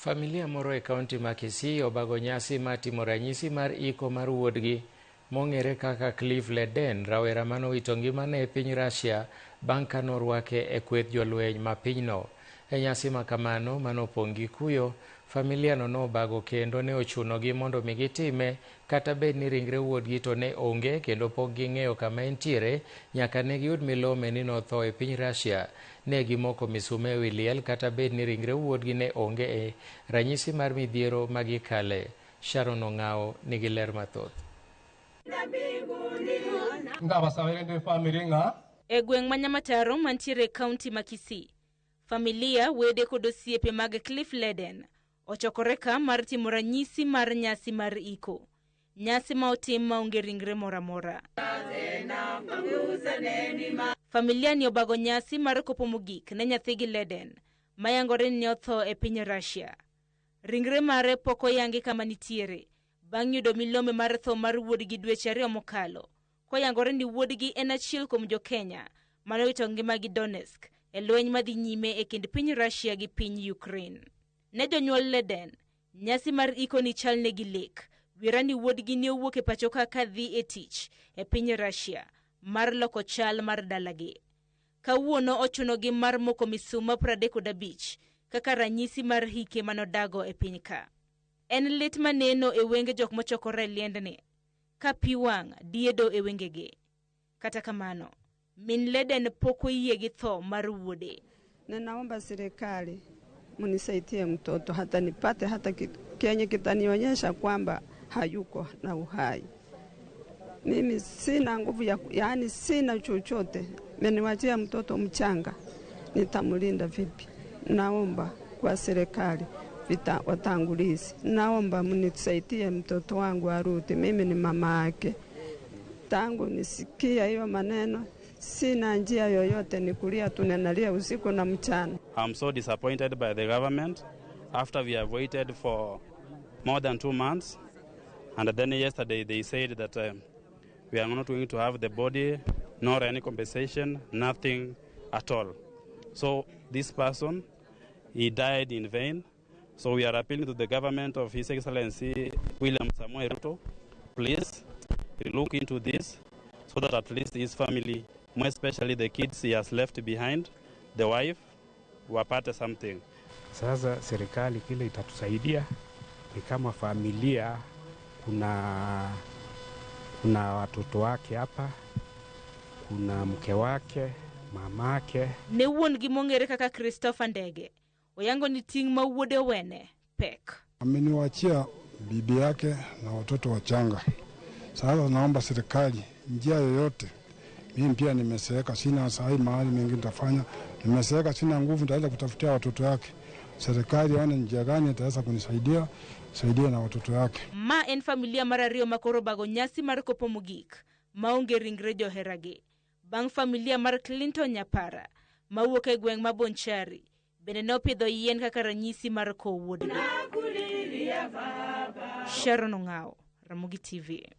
Familia moro e kaunti ma Kisii obago nyasi mar timo ranyisi mar iko mar wuodgi mong'ere kaka Cliff Leden, rawera manowito ngimane e piny Russia bang' ka norwake e kweth jolweny ma pinyno. E nyasi ma kamano manopong' gi kuyo, familia no nobago kendo ne ochunogi mondo mi gitime kata bed ni ringre wuodgi to ne onge kendo pok ging'eyo kama entiere nyaka ne giyud milome ni notho e piny Russia. Ne gimoko misuma e wi liel kata bed ni ringre wuodgi ne onge e ranyisi mar midhiero ma gikale. Sharon Ong'awo nigi ler mathoth. E gweng' ma Nyamataro mantiere e kaunti ma Kisii, familia, wede kod osiepe mag Cliff Leden ochokore ka mar timo ranyisi mar nyasi mar iko. Nyasi ma otim maonge ringre moro amora. Familia ni obago nyasi mar kopo mogik ne nyathigi Leden, mayangore ni ne otho e piny Russia. Ringre mare pok oyangi kama nitiere, bang' yudo milome mar tho mar wuodgi dweche 2 mokalo, koyangore ni wuodgi en achiel kuom jo-Kenya manowito ngimagi Donetsk e lweny madhi nyime e kind piny Russia gi piny Ukraine. Ne jonyuol Leden, nyasi mar iko ni chal negi lek, wira ni wuodgi ne owuok e pacho ka kadhi e tich e piny Russia mar loko chal mar dalagi. Kawuono ochunogi mar moko misuma 35 kaka ranyisi mar hike manodago e piny ka. En lit maneno e wenge jok mochokore e liendni, ka pi wang' diedo e wengegi. Kata kamano, min Leden pok oyie gi tho mar wuode. Ninaomba serikali munisaidie mtoto hata nipate hata kenye kitanionyesha kwamba hayuko na uhai. Mimi sina nguvu ya, yani sina chochote. Mmeniwachia mtoto mchanga, nitamlinda vipi? Naomba kwa serikali vita watangulizi, naomba mnisaidie mtoto wangu arudi. Mimi ni mama yake. Tangu nisikia hiyo maneno sina njia yoyote, ni kulia tu, ninalia usiku na mchana. I'm so disappointed by the government after we have waited for more than 2 months, and then yesterday they said that we are not going to have the body nor any compensation, nothing at all. So this person, he died in vain. So we are appealing to the government of His Excellency William Samoei Ruto, please look into this so that at least his family, more especially the kids he has left behind, the wife, wapate something. Sasa serikali kile itatusaidia ni kama familia, kuna watoto wake hapa, kuna mke wake, mamake. Ne wuon gi mong'ere kaka Christopher Ndege, oyango ni ting' ma wuode owene pek. Ameniwachia bibi yake na watoto wachanga. Sasa naomba serikali njia yoyote. Mimi pia nimeseeka, sina sahi mahali mengi nitafanya. Nimeseeka, sina nguvu nitaweza kutafutia watoto yake. Serikali aone njia gani itaweza kunisaidia, saidia na watoto yake. Ma en familia mar ariyo ma koro bago nyasi mar kopo mogik maonge ringre joheragi. Bang' familia mar Clinton Nyapara mawuok e gweng' ma Bonchari bende nopidho yien kaka ranyisi mar kowo wuodgi. Sharon Ong'awo, Ramogi TV.